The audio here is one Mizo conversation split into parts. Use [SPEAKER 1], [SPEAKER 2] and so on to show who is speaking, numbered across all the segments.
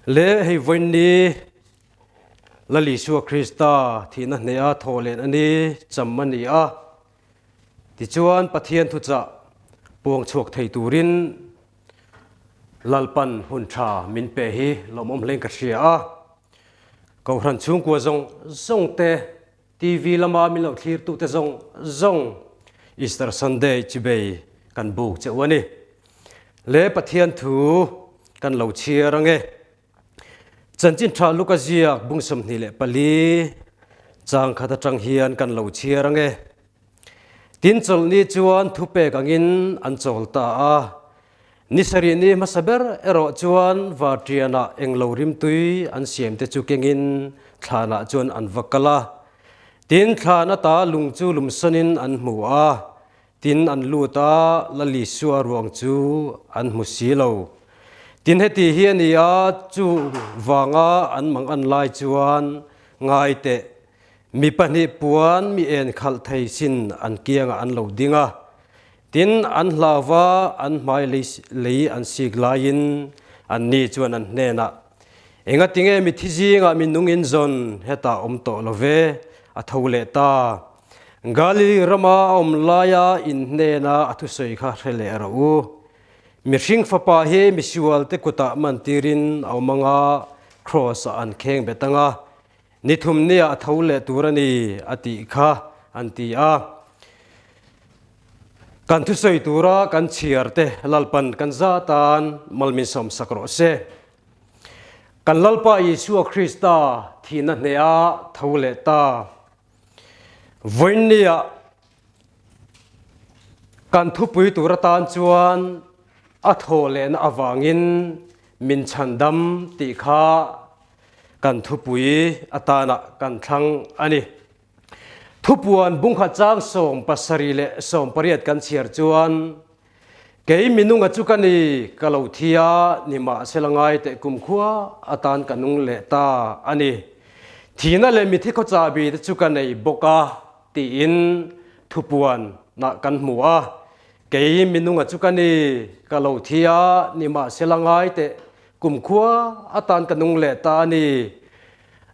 [SPEAKER 1] Le hei vawiin ni Lal Isua Krista thihna hneha thawh len a ni cham a ni a. Tichuan Pathian thuchah puang chhuak thei turin Lalpan hun tha min pe hi lawmawm hlein ka hria a. Kohhran chhungkua zawng zawng te, TV lama min lo thlirtute zawng zawng Easter Sunday chibei kan buk che u a ni. Le Pathian thu kan lo chhiar ange. Chanchin tha Luka ziak bung 24 chang khat atang hian kan lo chhiar ange. Tin chawlhni chuan thupek angin an chawl ta a. Ni sarih ni hmasa ber erawh chuan varṭianah englo rimtui an siamte chu kengin thlanah chuan an va kal a. Tin thlan ata lung chu lumsawnin an hmu a. Tin an lut a, Lal Isua ruang chu an hmu si lo. Tin heti hi a ni a, chu vanga an mang an lai chuan ngai teh, mi pahnih puan mi en khalh thei sin an kiangah an lo ding a. Tin an hlau va, an hmai lei an sik laiin anni chuan an hnenah, Engatinge mithi zingah mi nungin zawn hetah awm tawh lo ve, a tho leh ta. Galili rama a awm laia in hnena a thusawi kha hre leh rawh u. Mihring fapa hi misualte kutah mantirin a awm anga, kraws-ah an kheng bet anga, ni thum nia a tho leh tur a ni, a tih kha an ti a. Kan thusawi tura kan chhiarte Lalpan kan za tan malmin sawmsak rawh se. Kan Lalpa Isua Krista thihna hneha tho leh ta. Vawiinnia kan thupui tur atan chuan a thawh lehna avangin min chhandam tih kha kan thupui atana kan thlang a ni. Thupuan bungkhat chang 70 leh 80 kan chhiar chuan Kei minunga chu ka ni, ka lo thi a, nimahsela ngai teh kumkhua atan ka nung leh ta a ni. Thihna leh mithi khaw chahbi te chu ka nei bawk a, tiin thupuan nah kan hmu a. Kei minunga chu ka ni, ka lo thi a, nimahsela ngai teh kumkhua atan ka nung leh ta a ni.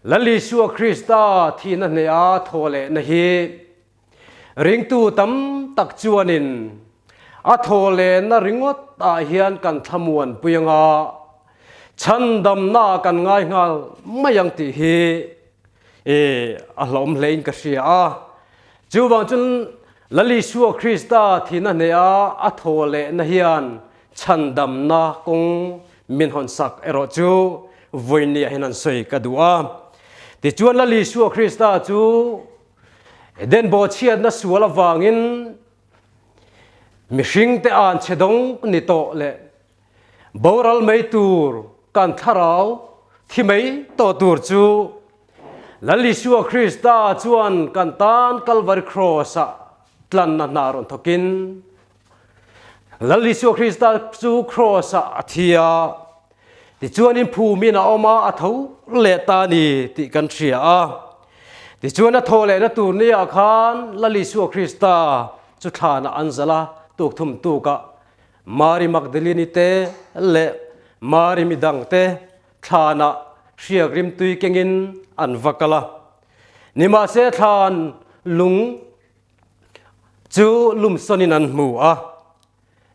[SPEAKER 1] Lal Isua Krista thihna hneha thaw lehna hi Ringtu tam tak chuanin a thawhlenna ringawt ah hian kan thlamuan pui anga chhandamna kan ngai nghal mai ang tih hi a hlauhawm hlein ka hria a. Chuvang chuan Lal Isua Krista thihna hneha a thawhlehna hian chhandamna kawng min hawnsak erawh chu vawinia hian an sawi ka duh a. Tichuan Lal Isua Krista chu Eden bawhchhiatna sual avangin mihringte an chhe dawng ni tawh leh boral mai tur kan thlarau thi mai tawh tur chu Lal Isua Krista chuan kan tan Kalvari Kraws-ah tlanna hna rawn thawkin Lal Isua Krista chu Kraws-ah a thi a, tichuanin phumin a awm a, a tho leh ta a ni tih kan hria a. Tichuan a thaw lehna tur niah khan Lal Isua Krista chu thlanah an zalh a, tuk thum tukah Mari Magdalene te leh Mari midang te thlanah hriak rimtui kengin an va kal a. Nimahse thlan lung chu lumsawnin an hmu a.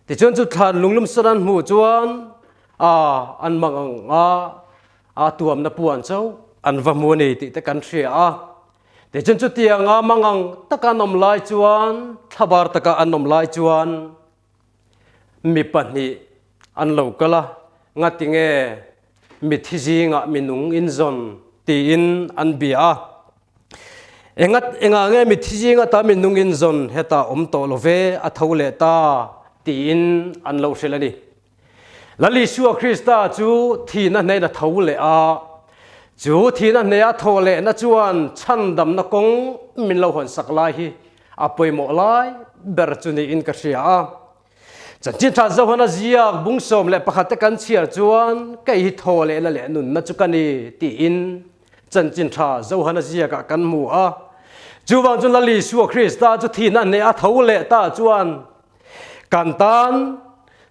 [SPEAKER 1] Tichuan chu thlan lung lumsawn an hmuh chuan a an mang ang a, a tuamna puan chauh an va hmu a ni tih te kan hria a. Tichuan chutianga mang ang taka an awm lai chuan, thlabar taka an awm lai chuan mi pahnih an lo kal a, ngatinge mithi zingah minung inzawn tiin an bia a. Engat engah nge mithi zing ata minung in zawn hetah awm tawh lo ve, a tho leh ta tiin an lo hrilh a ni. Lal Isua Krista chu thihna hnein a tho leh a, chu thihna hneia thaw lehna chuan chhandamna kawng min lo hawnsak lai hi a pawimawh lai ber chu niin ka hria a. Chanchin Tha Johana ziak bung 11 te kan chhiar chuan kei hi thaw lehna leh nunna chu ka ni tiin Chanchin Tha Johana ziakah kan hmu a. Chuvang chu Lal Isua Krista chu thihna hneh a tho leh ta chuan kan tan.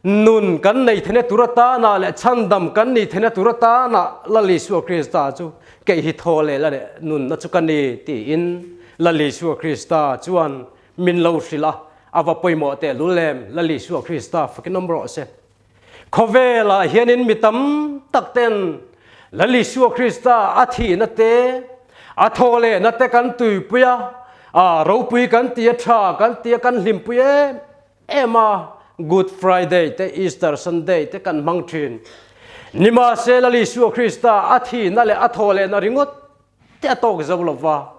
[SPEAKER 1] Nun kan nei theihna tur atana leh chhandam kan nih theihna tur atana Lal Isua Krista chu kei hi thaw leh la leh nunna chu ka ni tiin Lal Isua Krista chuan min lo hrilh a, a va pawimawh tehlul em? Lal Isua Krista fakin awm rawh se. Khawvelah hianin mi tam tak ten Lal Isua Krista a thihna te, a thaw lehna te kan tuipui a, a ropui kan ti a, tha kan ti a, kan hlimpui em em a, Good Friday te Easter Sunday te kan hmang thin. Nimahse Lal Isua Krista a thihna leh a thawhlehna ringawt te a tawk zo lo va.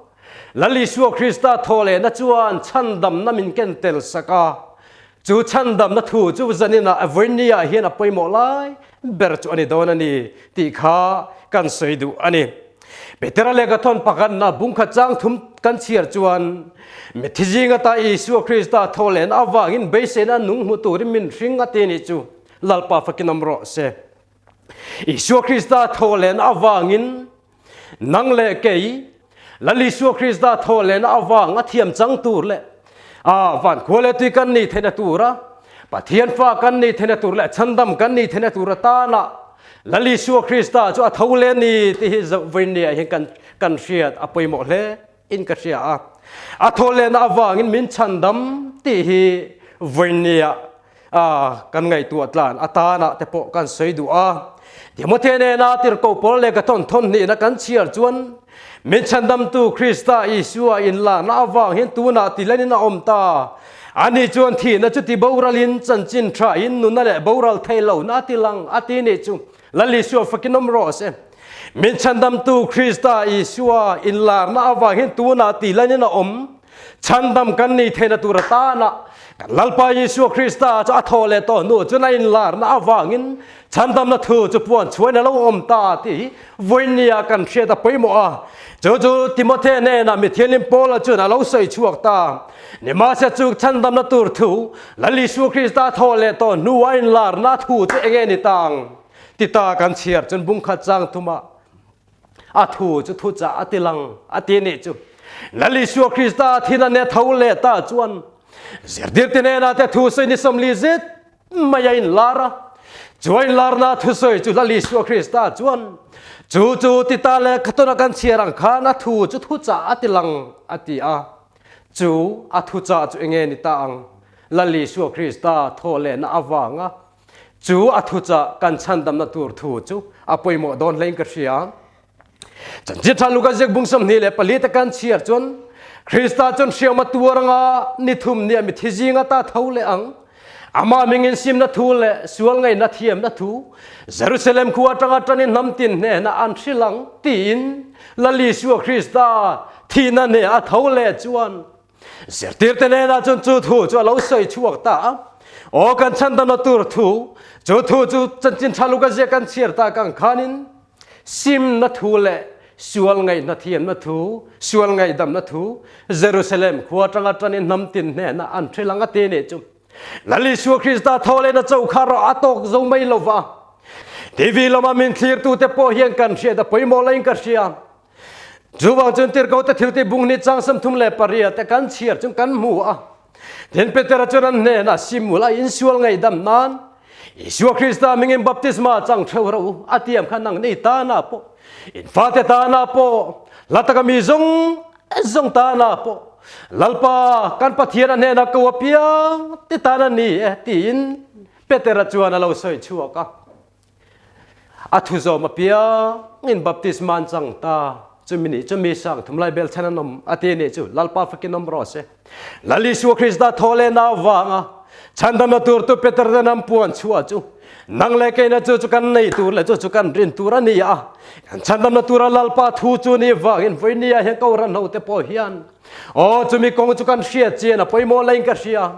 [SPEAKER 1] Lal Isua Krista thawhlehna chuan chhandamna min ken tel sak a, chu chhandamna thu chu zaninah vawinia hian a pawimawh lai ber chu a ni dawn a ni tih kha kan sawi duh a ni. Petera lehkha thawn pakhatna bungkhat chang thum kan chhiar chuan, Mitthi zing ata Isua Krista thaw lehna avangin beiseina nung hmu turin min hring a ti nih chu Lalpa fakin awm rawh se. Isua Krista thaw lehna avangin nang leh kei Lal Isua Krista thaw lehna avang a thiam chang tur leh a van khua leh tui kan nih theihna tura Pathian fa kan nih theihna tur leh chhandam kan nih theihna tur atana Lal Isua Krista chu a tho leh a ni tih hi vawinia hian kan kan hriat a pawimawh hle in ka hria a. A tho lehna avangin min chhandam tih hi vawinia kan ngaihtuah tlan atana te pawh kan sawi duh a. Timothea nena tirhkoh pawl leh ka thawn thawn hnihna kan chhiar chuan min chhandamtu Krista Isua inlahna avang hian tunah tilenin a awm ta. Ani chuan thihna chu ti boralin chanchin thain nuna leh boral thei lohna a ti lang a ti nih chu Lal Isua fakin awm rawh se. Min chhandamtu Krista Isua inlarna avang hian tunah tilanin a awm. Chhandam kan nih theihna tur atana kan Lalpa Isua Krista chu a thaw leh tawh hnu chuan a inlarna avangin chhandamna thu chu puan chhuain a lo awm ta tih hi vawinia kan hriat a pawimawh a. Chu chu Timothea hnenah Mithianghlim Paula chuan a lo sawi chhuak ta. Nimahse chu chhandamna tur thu Lal Isua Krista thaw leh tawh hnua inlarna thu chu enge ni ta ang? Ti ta kan chhiar chuan bungkhat chang thumah a thu chu thuchah a ti lang a ti nih chu. Lal Isua Krista thin a ne tho leh ta chuan zirtirte hnenah te thu sawi ni 40 zet mai a inlar a. Chu a inlarna thusawi chu Lal Isua Krista chuan chu chu ti ta leh khatawna kan chhiar ang khan a thu chu thuchah a ti lang a ti a. Chu a thuchah chu enge ni ta ang? Lal Isua Krista thawhlehna avanga chu a thuchah kan chhandamna tur thu chu a pawimawh dawn hlein ka hria. Chanchin Tha Luka ziak bung 24 te kan chhiar chuan Krista chuan hriam a tuar anga ni thum nia mithi zinga ta tho leh ang. Amah mingin simna thu leh sual ngaihna thiamna thu Jerusalem khua atanga tanin hnam tin hnehna an hrilh ang tiin Lal Isua Krista thihna hneh a tho leh chuan zirtirte hnenah chuan chu thu chu a lo sawi chhuak ta a. Aw kan chhandamna tur thu, chu thu chu chanchin tha luk a ziak kan chhiar tak ang khanin simna thu leh sual ngaihna thiamna thu, sual ngaihdamna thu Jerusalem khua atanga tanin hnam tin hnehna an hrilh ang a ti nih chu. Lal Isua Krista tho lehna cho kha rawh a tawk zo mai lo va. TV lama min thlirtute pawh hian kan hriat a pawimawh laiin ka hria. Chuvang chuan tirhkohte thiltih bung hnih chang 38 te kan chhiar chuan kan hmu a. Tin Petera chuan an hnenah simul a insual ngaihdam nan Isua Krista mingin baptisma chang theuh rawh u a tiam kha nang nei tana pawh in fate tana pawh hla taka mi zawng zawng tana pawh Lalpa kan Pathian a hnenah ko apiang ti tan a ni e tiin Petera chuan a lo sawi chhuak a. A thu zawm apiangin baptisma an chang ta. Chumi nih chu mi sang thum lai bel chhan an awm a ti nih chu Lalpa fakin awm rawh se. Lal Isua Krista thaw leh na avanga chhandamna tur tu Peter ten an puan chhuah chu nang leh keina chu chu kan nei tur leh chu chu kan rin tur a ni a. Kan chhandamna tura Lalpa thu chu ni vangin vawinia hian Kohhran hote pawh hian Aw, chumi kawng chu kan hriat chian a pawimawh laiin ka hria.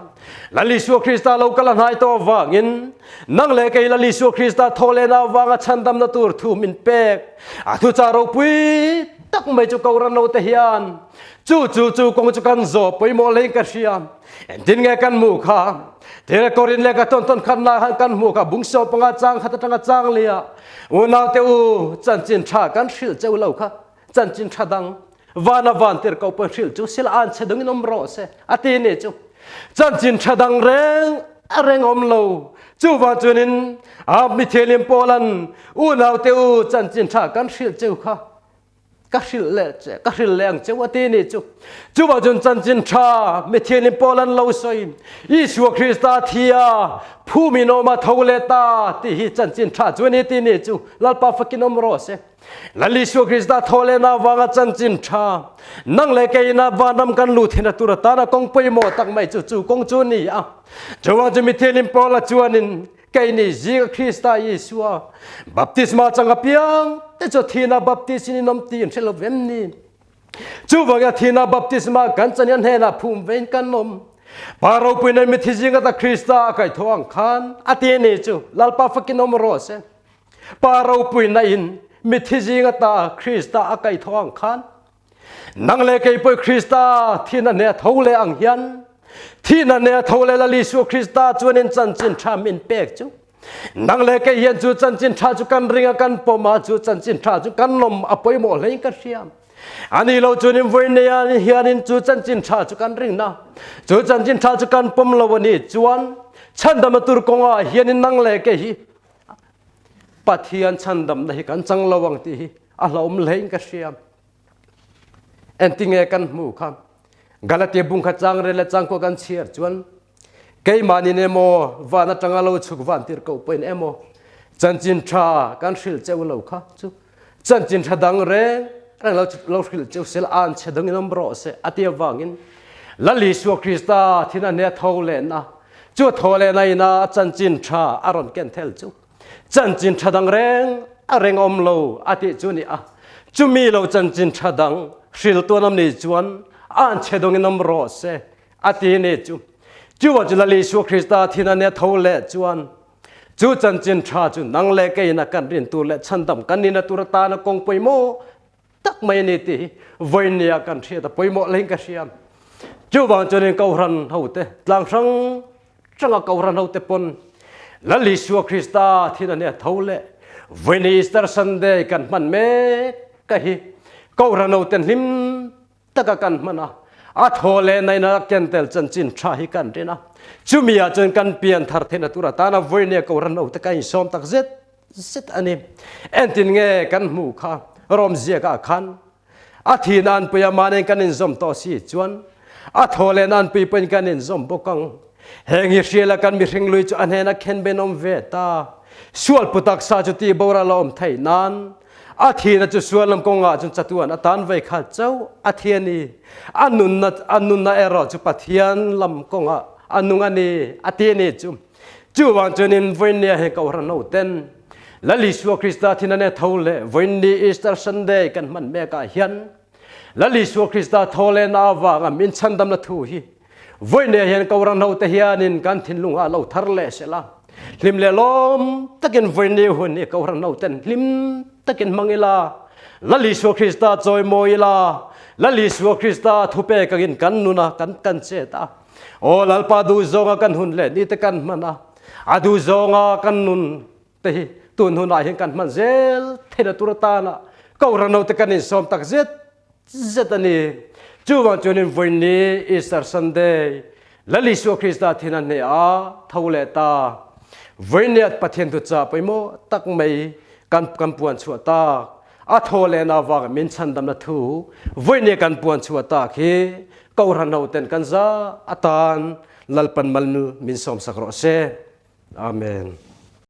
[SPEAKER 1] Lal Isua Krista lo kal a hnai tawh avangin, nang leh kei Lal Isua Krista thawhlehna avanga chhandamna tur thu min pek. A thuchah ropui tak mai chu Kohhran note hian chu chu chu kawng chu kan zawh pawimawh laiin ka hria. Engtin nge kan hmuh kha? Thil Korin leh ka tawn tawn khatna khan kan hmuh kha bung 15 chang khat atanga chang lia unaute u chanchin tha kan hrilh cheu lo kha chanchin tha dang Van a van tir ko pawh hrilh chu sila an che dungin awm rawh se a ti ni chu. Chanchin tha dang reng reng awm lo. Chuvang chuanin a mithianghlim Paulan unaute u chanchin tha kan hrilh cheu kha ka hrilh leh che ka hrilh leh ang cheu a ti ni chu. Chuvang chuan chanchin tha mithianghlim Paulan lo sawi Isua Krista thia phumin awm a tho leh ta tih hi chanchin tha chu a ni ti ni chu. Lalpa fakin awm rawh se. Lal Isua Krista tho lehna avanga chanchin tha nang leh keina vanram kan lut hin a tur atana kawng pawimawh tak mai chu chu kawng chu a ni a. Chuvang chu mithianghlim Paula chuanin keini zinga Krista Isua baptisma chang apiang te chu thihna baptis in in awm tih in hre lo vem ni. Chuvangin thihna baptisma kan chan hian hnenah phum vein kan awm. Pa ropui nei mithi zinga ta Krista a kaihthawh ang khan a ti a ni chu Lalpa fakin awm rawh se. Pa ropuina in mithi zing ata Krista a kaihthawh ang khan nang leh kei pawh Krista thihna hne a tho leh ang hian thihna hne a tho leh Lal Isua Krista chuan in chanchin tha min pek chu nang leh kei hian chu chanchin tha chu kan ring a kan pawm a chu chanchin tha chu kan lawm a pawimawh hlein ka hria. Ani lo chuan in vawi nei ah hianin chu chanchin tha chu kan ring na chu chanchin tha chu kan pawm lo ani chuan chhandam tur kawngah hianin nang leh kei hi Pathian chhandamna hi kan chang lo ang tih hi a hlauhawm hlein ka hria. Entinge kan hmu kha Galatia bung kha chang rel le chang kua kan chhiar chuan keimahnin emaw van atanga lo chhuk van tir ko pawhin emaw chanchin tha kan hrilh cheu lo kha chu chanchin tha dang reng reng lo lo hrilh cheu sel an che dangin awm rawh se a ti avangin Lal Isua Krista thin a hne tho lehna Chu thaw leh na ina chanchin tha a rawn ken thel chu chanchin tha dang reng a reng awm lo a tih chu ni a. Chumi lo chanchin tha dang hril tuan awm ni chuan an che dawngin awm rawh se a ti ni chu. Chuva chu Lal Isua Krista thin a nia tho leh chuan chu chanchin tha chu nang leh kei ina kan rin tur leh chhandam kan nihna tur atana kawng pawimawh tak mai a ni tih hi vawinia kan hriat a pawimawh hlein ka hria. Chuvang chuanin Kohhran hote tlang hrang hranga Kohhran hote pawn Lal Isua Krista thin a nia tho leh vawiin Easter Sunday kan hman mek ka hi Kohhran hoten hlim taka kan hman a, a thaw leh naina ken tel chanchin tha hi kan rin a, chumi ah chuan kan pian thar theihna tur atana vawinia Kohhran hote ka insawm tak zet zet a ni. Entin nge kan hmuh kha Rom ziakah khan a thi nan pui a mahni kan inzawm tawh si chuan a thaw leh nan pui pawhin kan inzawm bawk ang. Heng hi hriala kan mihring lui chu a hnena khen ben awm ve ta. Sual pu taksa chu tih boral a awm theih nan a thihna chu sual lam kawngah chuan chatuan atan vei khat chauh a thi a ni. A nunna a nunna erawh chu Pathian lam kawngah a nung a ni a ti a ni chu. Chuvang chuanin vawiinnia heng Kohhran hoten Lal Isua Krista thin an e tho leh vawiinni Easter Sunday kan hman mekah hian Lal Isua Krista tho lehna avanga min chhandamna thu hi vawiinnia hian Kohhran hote hianin kan thinlungah lo thar leh sela hlim leh lawm takin vawiinni hun hi Kohhran hoten hlim takin hmang ila Lal Isua Krista chawimawi ila Lal Isua Krista thupek angin kan nuna kan kan chet a. Aw Lalpa duh zawnga kan hun leh ni te kan hman a, a duh zawnga kan nun te hi tun hunah hian kan hman zel theihna tur atana Kohhran ho te kan insawm tak zet zet a ni. Chuvang chuanin vawiin Easter Sunday Lal Isua Krista thin a hneh a, tho leh ta. Vawiin Pathian thuchah pawimawh tak mai kan kan puan chhuah tak a thaw lehna avanga min chhandamna thu vawiin kan puan chhuah tak hi Kohhran hoten kan za atan Lalpan mal min sawmsak rawh se. Amen.